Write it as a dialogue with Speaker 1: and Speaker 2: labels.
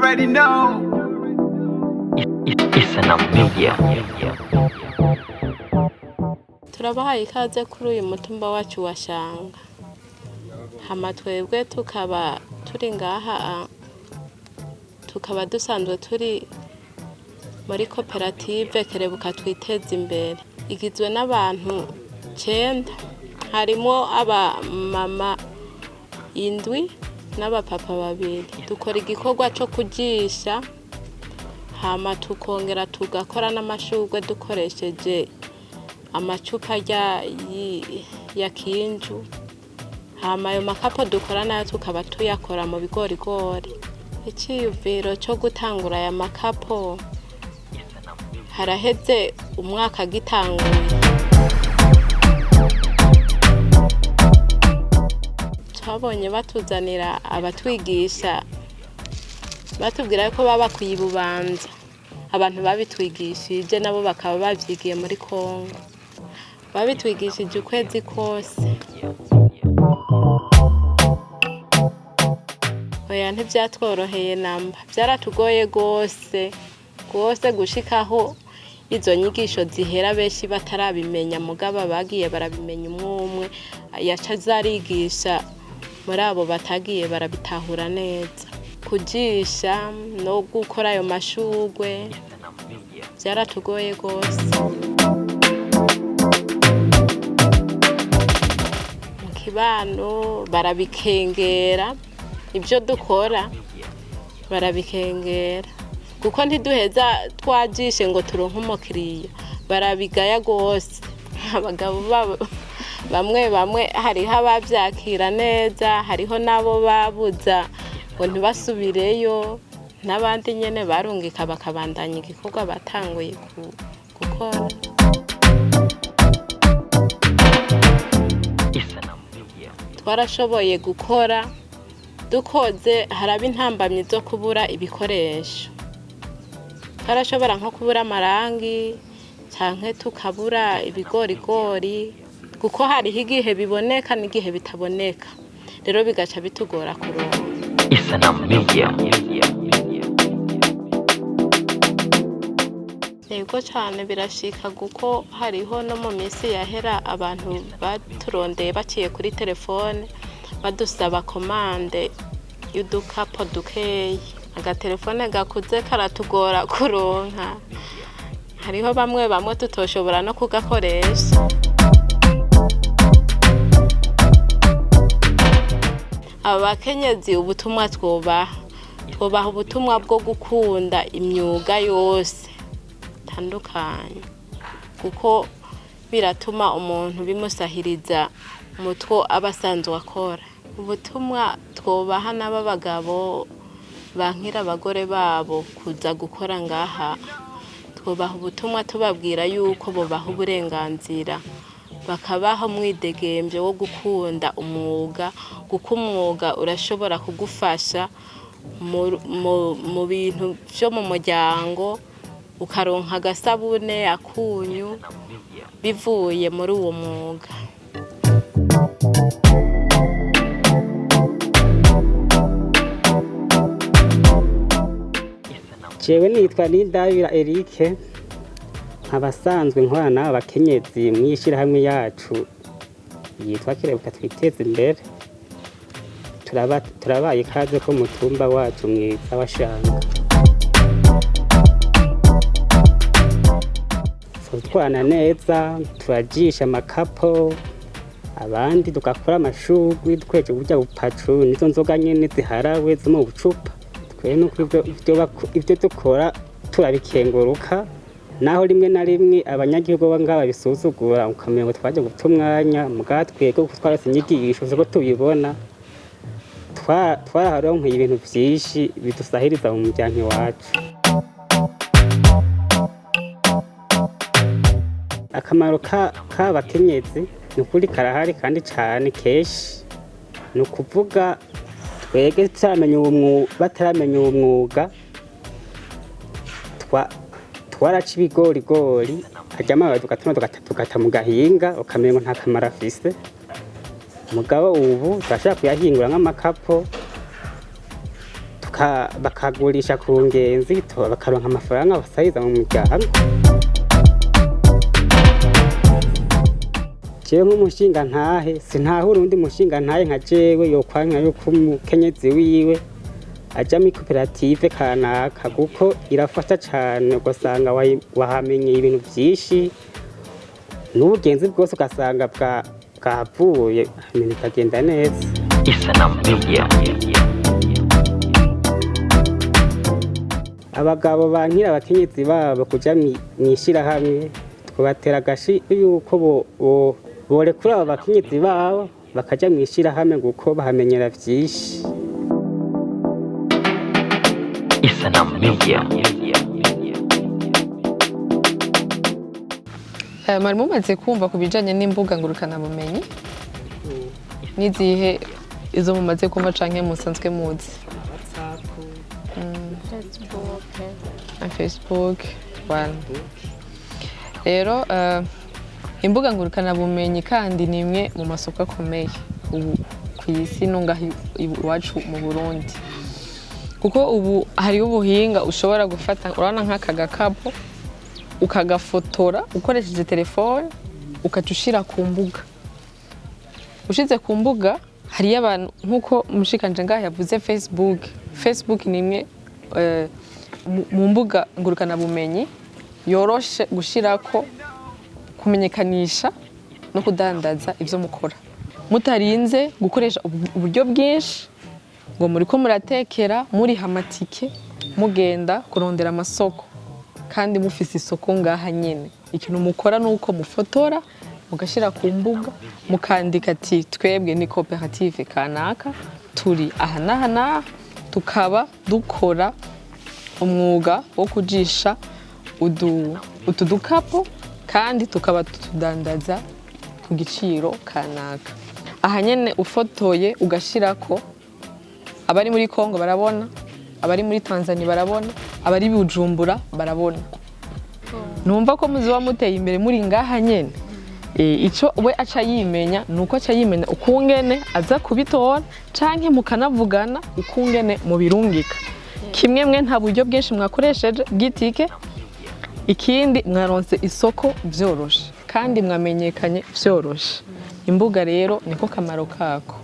Speaker 1: Already know.
Speaker 2: Isana Media.
Speaker 3: Turabahaye ikaze kuri uyu mutumba wacu wa Shanga. Hama twebwe tukaba turi ngaha, tukaba dusanzwe turi muri koperative Kerebuka Twiteze Imbere. Igizwe n'abantu 9, harimo abamama 7 n'abapapa 2. Dukora igikorwa cyo kujisha, hama tukongera tugakora n'amashurwe dukoresheje amacupa ya kinju. Hama ayo makapo dukora nayo tukaba tuyakora mu bigorigori. Iciyumviro cyo gutangura aya makapo haraheze umwaka gitanguye. Twabonye batuzanira abatwigisha, batubwira ko baba kuyibubanza. Abantu babitwigishije nabo bakaba bavyigiye muri Kongo. Babitwigishije ukwezi kose. Oya, ntivyatworoheye namba, byaratugoye gose gose gushikaho izo nyigisho zihera benshi batarabimenya, mugaba bagiye barabimenya umwe umwe yaca azarigisha muri abo batagiye barabitahura neza. Kujisha no gukora ayo mashurwe byaratugoye gose. Mu kibano barabikengera, ibyo dukora barabikengera, kuko ntiduheza twajishe ngo turonke umukiriya, barabigaya gose. Abagabo babo bamwe bamwe hariho abavyakira neza, hariho nabo babuza ngo ntibasubireyo, n'abandi nyene barungika bakabandanya igikorwa batanguye gukora. Twarashoboye gukora, dukoze haraba intambamyi zo kubura ibikoresho. Twarashobora nko kubura amarangi canke tukabura ibigorigori, kuko hariho igihe biboneka n'igihe bitaboneka, rero bigaca bitugora kuronka.
Speaker 2: Isana Media.
Speaker 3: Yego cane birashika, kuko hariho no mu minsi yahera abantu baturondeye baciye kuri telefone badusaba komande y'udukapo dukeyi. Agatelefone gakuze karatugora kuronka, hariho bamwe bamwe tutoshobora no kugakoresha. Aba bakenyezi ubutumwa twubaha, twubaha ubutumwa bwo gukunda imyuga yose itandukanye, kuko biratuma umuntu bimusahiriza mutwo aba asanzwe akora. Ubutumwa twubaha n'ab'abagabo bankira abagore babo kuza gukora ngaha, twubaha ubutumwa tubabwira yuko bubaha uburenganzira, bakabaha umwidegemvyo wo gukunda umwuga, kuko umwuga urashobora kugufasha mu bintu vyo mu muryango, ukaronka agasabune, akunyu, bivuye muri uwo mwuga.
Speaker 4: Jewe nitwa Nindabira Eric, nkabasanzwe nkorana n'aba bakenyezi mw'ishirahamwe yacu yitwa Kerebuka Twiteze Imbere. Turabaye ikaze ko mutumba wacu mwiza wa Shanga. Tutwana neza, turajisha amakapo, abandi tugakora amashurwe dukoresheje burya bupacu n'izo nzoga nyene ziharawe zo mu bucupa. Twe nuko ivyo dukora turabikenguruka, naho rimwe na rimwe abanyagihugu bo ngaha babisuzugura, ukamenya ngo twaje guta umwanya, muga twebwe kuko twarose inyigisho z'uko tubibona, twaraharonkeye ibintu vyinshi bidusahiriza mu muryango iwacu. Akamaro k'abakenyezi ni ukuri karahari kandi cane kenshi. Ni ukuvuga twebwe bataramenya uwo mwuga, twaraca ibigorigori, harya amababi tugatuma tugata mu gahinga, ukamenya ngo nta kamaro afise. Mugabo ubu turashobora kuyahingura nk'amakapo, Bakagurisha ku ngenzi, bakaronka amafaranga basayiza mu muryango. Jewe nk'umushinga ntahe, sintahura uwundi mushinga ntahe nka jewe yokwanka yuko umukenyezi wiwe aja muri koperative kanaka, kuko irafasha cane. Ugasanga wahamenyeye ibintu vyinshi n'ubugenzi bwose, ugasanga bwavuye, ibintu bikagenda neza.
Speaker 2: Isanamu Media.
Speaker 4: Abagabo bankira abakenyezi babo kuja mw'ishirahamwe, twobatera agashi yuko borekura abo bakenyezi babo bakaja mw'ishirahamwe, kuko bahamenyera vyinshi.
Speaker 2: Isanamu Media.
Speaker 1: Mwari mumaze kumva ku bijanye n'imbuga ngurukanabumenyi, n'izihe izo mumaze kumva canke musanzwe muzi?
Speaker 3: Facebook.
Speaker 1: Na Facebook, voilà. Rero imbuga ngurukanabumenyi kandi ni imwe mu masoko akomeye ubu ku isi no ngaha iwacu mu Burundi, kuko ubu hariho ubuhinga ushobora gufata, urabona nk'aka gakapo, ukagafotora ukoresheje telefone, ukaca ushira ku mbuga. Ushize ku mbuga, hariyo abantu, nk'uko mushikanje ngaha yavuze Facebook. Facebook ni imwe mu mbuga ngurukanabumenyi yoroshe gushirako kumenyekanisha no kudandaza ivyo mukora, mutarinze gukoresha uburyo bwinshi ngo muriko muratekera, muriha amatike, mugenda kurondera amasoko, kandi mufise isoko ngaha nyene. Ikintu mukora ni uko mufotora, mugashira ku mbuga, mukandika ati: "Twebwe ni koperative kanaka, turi aha n'aha n'aha, tukaba dukora umwuga wo kujisha utu dukapu, kandi tukaba tutudandaza ku giciro kanaka." Aha nyene ufotoye ugashirako, abari muri Kongo barabona, abari muri Tanzania barabona, abari Bujumbura barabona. Numva ko muzoba muteye imbere muri ngaha nyene. Ico we aca yimenya nuko aca yimenya ukungene aza kubitora, canke mukanavugana ukungene mubirungika. Kimwe, mwe nta buryo bwinshi mwakoresheje bw'itike, ikindi mwaronse isoko vyoroshe, kandi mwamenyekanye vyoroshe. Imbuga rero niko kamaro kako.